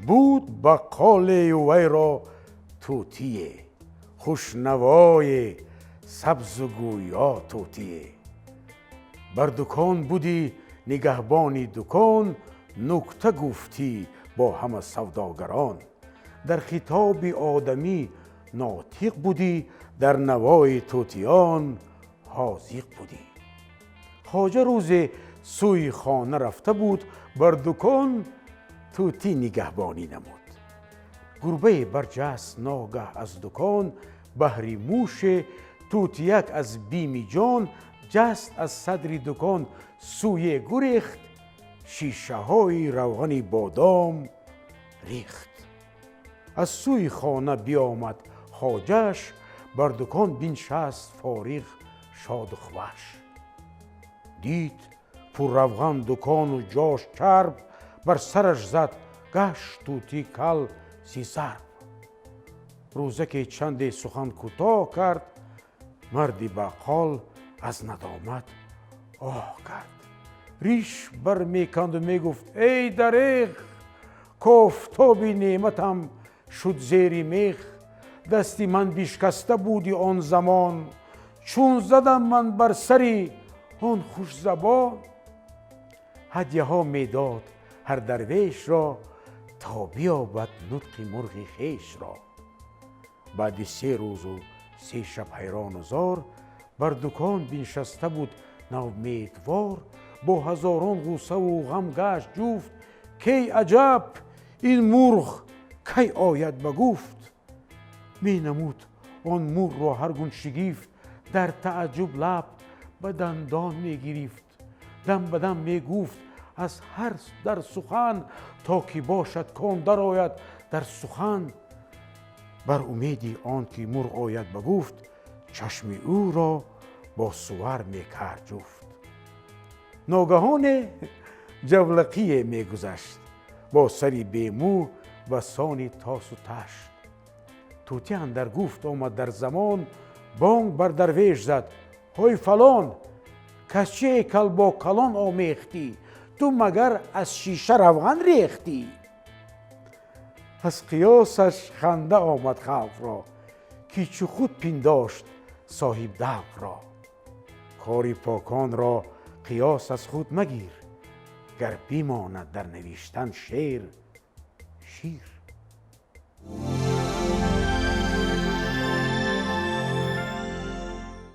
Буд бақолею вайро тӯтие, хушнавое, сабзу гӯё тӯтие. Бар дукон будӣ нигаҳбони дукон, нукта гуфтӣ бо ҳама савдогарон. Дар хитоби одамӣ нотиқ будӣ, дар навои тӯтиён ҳозиқ будӣ. Хоҷа рӯзе сӯи хона рафта буд, бар дукон тӯтӣ нигаҳбонӣ намуд. Гурбае барҷаст ногаҳ аз дукон баҳри муше, тӯтияк аз бими ҷон ҷаст аз садри дукон сӯе гурехт, шишаҳои равғани бодом рехт. Аз сӯи хона биомад хоҷааш, бар дукон биншаст фориғ, шоду хваш. Дид пурравған дукону ҷош чарб, бар сараш зад гашт тӯтӣ кал зи зарб. Рӯзаке чанде сухан кӯтоҳ кард, марди бақол аз надомат оҳ кард. Риш бармеканду мегуфт: «Эй дареғ, кофтоби неъматам шуд зери мех. Дасти ман бишкаста буди он замон, чун задам ман бар сари он хушзабон». Ҳадяҳо медод ҳар дарвешро, то биёбад нутқи мурғи хешро. Баъди 3 рӯзу 3 шаб ҳайрону зор бар дукон биншаста буд ноумедвор, бо ҳазорон ғуссаву ғам гашт ҷуфт, кей аҷаб, ин мурғ кай ояд ба гуфт? Менамуд он мурғро ҳар гун шигифт, дар тааҷҷуб лаб ба дандон мегирифт, дам ба дам мегуфт аз ҳар дар сухан, то ки бошад кон дарояд дар сухан. Бар умеди он ки мурғ ояд ба гуфт, чашми ӯро бо сувар мекард ҷуфт. Ногаҳоне ҷавлақие мегузашт бо сари бемӯ ба сони тосу ташт. Тӯтӣ андар гуфт омад дар замон, бонг бар дарвеш зад: «Ҳой фалон, кас чие кал бо калон омехтӣ? Ту магар аз шиша равған рехтӣ?» Аз қиёсаш ханда омад халқро, ки чу худ пиндошт соҳибдалқро. Кори поконро қиёс аз худ магир, гар бимонад дар навиштан шеър шир.